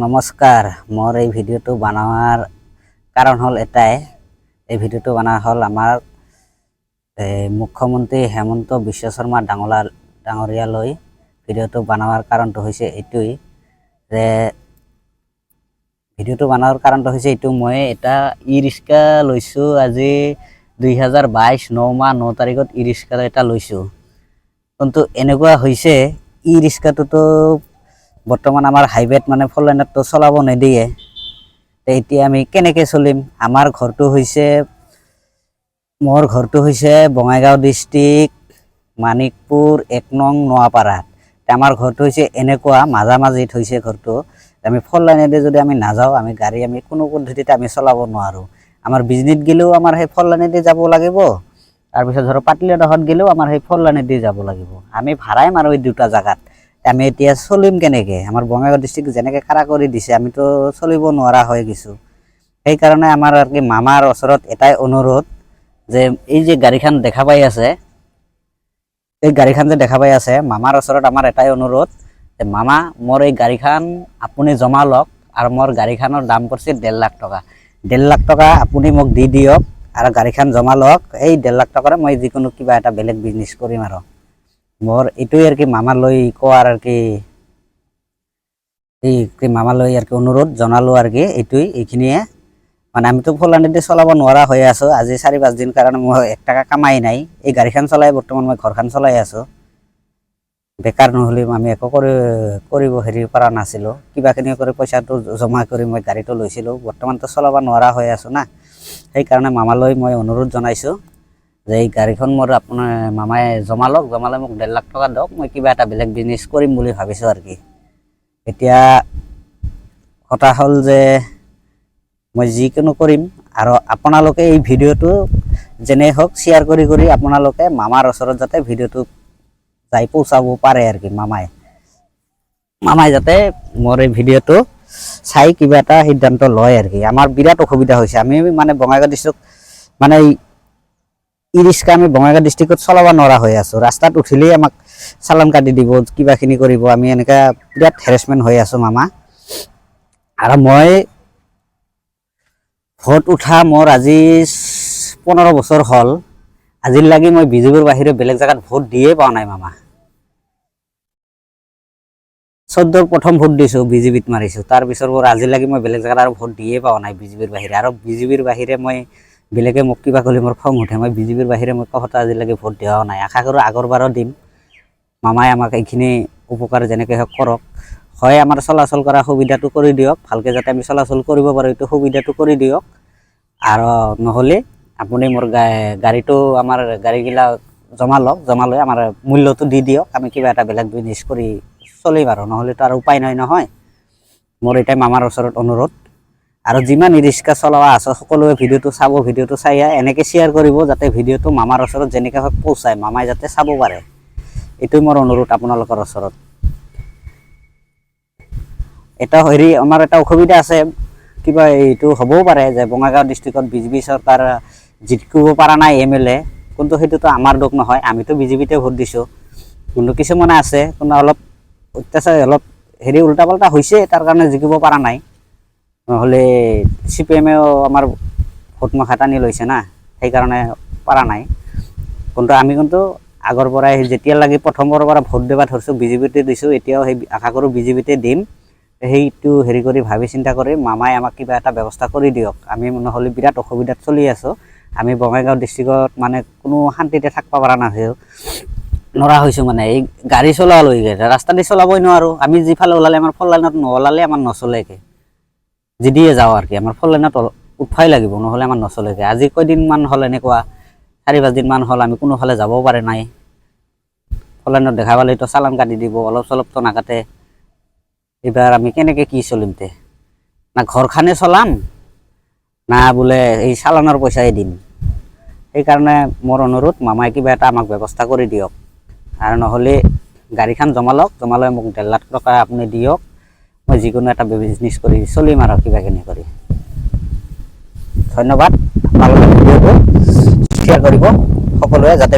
নমস্কাৰ। মোৰ এই ভিডিঅ'টো বনোৱাৰ কাৰণ হ'ল এটাই। এই ভিডিঅ'টো বনোৱা হ'ল আমাৰ এই মুখ্যমন্ত্ৰী হেমন্ত বিশ্ব শৰ্মা ডাঙৰীয়ালৈ। ভিডিঅ'টো বনোৱাৰ কাৰণটো হৈছে এইটোৱেই যে ভিডিঅ'টো বনোৱাৰ কাৰণটো হৈছে এইটো, মই এটা ই ৰিক্সা লৈছোঁ। আজি 2022 9 মাহ 9 তাৰিখত ই ৰিক্সা এটা লৈছোঁ। কিন্তু এনেকুৱা হৈছে, ই ৰিক্সাটোতো বৰ্তমান আমাৰ হাইৱেত মানে ফ'ৰ লাইনততো চলাব নিদিয়ে। তে এতিয়া আমি কেনেকৈ চলিম? আমাৰ ঘৰটো হৈছে, মোৰ ঘৰটো হৈছে বঙাইগাঁও ডিষ্ট্ৰিক্ট, মানিকপুৰ 1 নং নোৱাপাৰাত। তে আমাৰ ঘৰটো হৈছে এনেকুৱা মাজামাজিত হৈছে ঘৰটো। আমি ফ'ৰ লাইনেদি যদি আমি নাযাওঁ, আমি গাড়ী আমি কোনো পদ্ধতিতে আমি চলাব নোৱাৰোঁ। আমাৰ বিজনীত গ'লেও আমাৰ সেই ফ'ৰ লাইনেদি যাব লাগিব। তাৰপিছত ধৰক পাতলিডোখৰত গ'লেও আমাৰ সেই ফ'ৰ লাইনেদি যাব লাগিব। আমি ভাড়াই মাৰোঁ এই দুটা জেগাত। আমি এতিয়া চলিম কেনেকৈ? আমাৰ বঙাইগাঁও ডিষ্ট্ৰিক্ট যেনেকৈ কাৰা কৰি দিছে, আমিতো চলিব নোৱাৰা হৈ গৈছোঁ। সেইকাৰণে আমাৰ আৰু কি মামাৰ ওচৰত এটাই অনুৰোধ যে এই যে গাড়ীখন দেখা পাই আছে, এই গাড়ীখন যে দেখা পাই আছে, মামাৰ ওচৰত আমাৰ এটাই অনুৰোধ যে মামা, মোৰ এই গাড়ীখন আপুনি জমা লওক আৰু মোৰ গাড়ীখনৰ দাম পৰিছে 1.5 লাখ টকা। 1.5 লাখ টকা আপুনি মোক দি দিয়ক আৰু গাড়ীখন জমা লওক। এই 1.5 লাখ টকাৰে মই যিকোনো কিবা এটা বেলেগ বিজনেছ কৰিম। আৰু মোৰ এইটোৱে আৰু কি মামালৈ কোৱাৰ আৰু কি এই কি মামালৈ আৰু কি অনুৰোধ জনালোঁ আৰু কি এইটোৱেই, এইখিনিয়ে। মানে আমিতো ফ'ৰ লাইনেদি চলাব নোৱাৰা হৈ আছোঁ আজি 4-5 দিন কাৰণে মই 1 টকা কামাই নাই। এই গাড়ীখন চলাই বৰ্তমান মই ঘৰখন চলাই আছোঁ। বেকাৰ নহ'লে আমি একো কৰিব হেৰি পৰা নাছিলোঁ। কিবাখিনি কৰি পইচাটো জমা কৰি মই গাড়ীটো লৈছিলোঁ। বৰ্তমানতো চলাব নোৱাৰা হৈ আছোঁ না। সেইকাৰণে মামালৈ মই অনুৰোধ জনাইছোঁ যে এই গাড়ীখন মোৰ আপোনাৰ মামাই জমা লওক, জমা লৈ মোক 1.5 লাখ টকা দিয়ক। মই কিবা এটা বেলেগ বিজনেছ কৰিম বুলি ভাবিছোঁ আৰু কি। এতিয়া কথা হ'ল যে মই যিকোনো কৰিম আৰু আপোনালোকে এই ভিডিঅ'টো যেনে হওক শ্বেয়াৰ কৰি কৰি আপোনালোকে মামাৰ ওচৰত যাতে ভিডিঅ'টো যাই পৌঁছাব পাৰে আৰু কি মামাই যাতে মোৰ এই ভিডিঅ'টো চাই কিবা এটা সিদ্ধান্ত লয় আৰু কি। আমাৰ বিৰাট অসুবিধা হৈছে। আমি মানে বঙাইগাঁও ডিষ্ট্ৰিক্ট মানে ই ৰিক্সা আমি বঙাইগাঁও ডিষ্ট্ৰিক্টত চলাব নোৱাৰা হৈ আছোঁ। ৰাস্তাত উঠিলেই আমাক চালান কাটি দিব, কিবাখিনি কৰিব। আমি এনেকুৱা বিৰাট হেৰেছমেণ্ট হৈ আছোঁ মামা। আৰু মই ভোট উঠা মোৰ আজি 15 বছৰ হ'ল। আজিৰ লাগি মই বিজেপিৰ বাহিৰে বেলেগ জেগাত ভোট দিয়ে পোৱা নাই মামা। 14ৰ প্ৰথম ভোট দিছোঁ, বিজেপিত মাৰিছোঁ। তাৰপিছৰ পৰা আজি লাগি মই বেলেগ জেগাত আৰু ভোট দিয়ে পোৱা নাই বিজেপিৰ বাহিৰে। আৰু বিজেপিৰ বাহিৰে মই বেলেগে মোক কিবা ক'লে মোৰ খং উঠে। মই বিজেপিৰ বাহিৰে মই ক'তো আজিলৈকে ভোট দিয়াও নাই। আশা কৰোঁ আগৰবাৰো দিম। মামাই আমাক এইখিনি উপকাৰ যেনেকৈ হওক কৰক। হয় আমাৰ চলাচল কৰা সুবিধাটো কৰি দিয়ক ভালকৈ, যাতে আমি চলাচল কৰিব পাৰোঁ, এইটো সুবিধাটো কৰি দিয়ক। আৰু নহ'লে আপুনি মোৰ গাড়ীটো, আমাৰ গাড়ীগিলা জমা লওক, জমা লৈ আমাৰ মূল্যটো দি দিয়ক। আমি কিবা এটা বেলেগ বিজনেছ কৰি চলিম আৰু নহ'লেতো আৰু উপায় নাই নহয়। মোৰ এটাই মামাৰ ওচৰত অনুৰোধ। আৰু যিমান ই ৰিক্সা চলোৱা আছে, সকলোৱে ভিডিঅ'টো চাব। ভিডিঅ'টো চাই এনেকৈ শ্বেয়াৰ কৰিব যাতে ভিডিঅ'টো মামাৰ ওচৰত যেনেকৈ হওক পৌঁছায়, মামাই যাতে চাব পাৰে। এইটোৱে মোৰ অনুৰোধ আপোনালোকৰ ওচৰত। এটা হেৰি আমাৰ এটা অসুবিধা আছে, কিবা এইটো হ'বও পাৰে যে বঙাইগাঁও ডিষ্ট্ৰিক্টত বিজেপি চৰকাৰ জিকিব পৰা নাই এমএলএ। কিন্তু সেইটোতো আমাৰ দোষ নহয়, আমিতো বিজেপিতে ভোট দিছোঁ। কিন্তু কিছুমানে আছে, কোনো অলপ অত্যাচাৰ, অলপ হেৰি উল্টা পাল্টা হৈছে, তাৰ কাৰণে জিকিব পৰা নাই। নহ'লে চিপিএমেও আমাৰ ভোট মখা টানি লৈছে না, সেইকাৰণে পৰা নাই। কিন্তু আমি কিন্তু আগৰ পৰাই যেতিয়া লাগি প্ৰথমৰ পৰা ভোট দিব ধৰিছোঁ, বিজেপিতে দিছোঁ। এতিয়াও সেই আশা কৰোঁ বিজেপিতে দিম। সেইটো হেৰি কৰি ভাবি চিন্তা কৰি মামাই আমাক কিবা এটা ব্যৱস্থা কৰি দিয়ক। আমি নহ'লে বিৰাট অসুবিধাত চলি আছোঁ। আমি বঙাইগাঁও ডিষ্ট্ৰিক্টত মানে কোনো শান্তিতে থাকিব পৰা নাছিলোঁ, নৰা হৈছোঁ। মানে এই গাড়ী চলোৱা লৈ ৰাস্তা দি চলাবই নোৱাৰোঁ আমি। যিফালে ওলালে আমাৰ ফ'ৰ লাইনত নোলালে আমাৰ নচলেকে। যেদিয়ে যাওঁ আৰু কি আমাৰ ফ'ৰ লাইনত উঠবাই লাগিব, নহ'লে আমাৰ নচলেকে। আজি কেইদিনমান হ'ল, এনেকুৱা 4-5 দিনমান হ'ল, আমি কোনোফালে যাবও পাৰে নাই। ফ'ৰ লাইনত দেখা পালেতো চালান কাটি দিব, অলপ চলপতো নাকাটে। এইবাৰ আমি কেনেকৈ কি চলিম তে? না ঘৰখানে চলাম, না বোলে এই চালানৰ পইচাই দিম। সেইকাৰণে মোৰ অনুৰোধ, মামাই কিবা এটা আমাক ব্যৱস্থা কৰি দিয়ক। আৰু নহ'লে গাড়ীখন জমা লওক, জমা লৈ মোক 1.5 লাখ টকা আপুনি দিয়ক। মই যিকোনো এটা বিজনেছ কৰি চলিম আৰু কিবাকিনি কৰি। ধন্যবাদ। আপোনালোকে ভিডিঅ'টো শ্বেয়াৰ কৰিব সকলোৱে যাতে।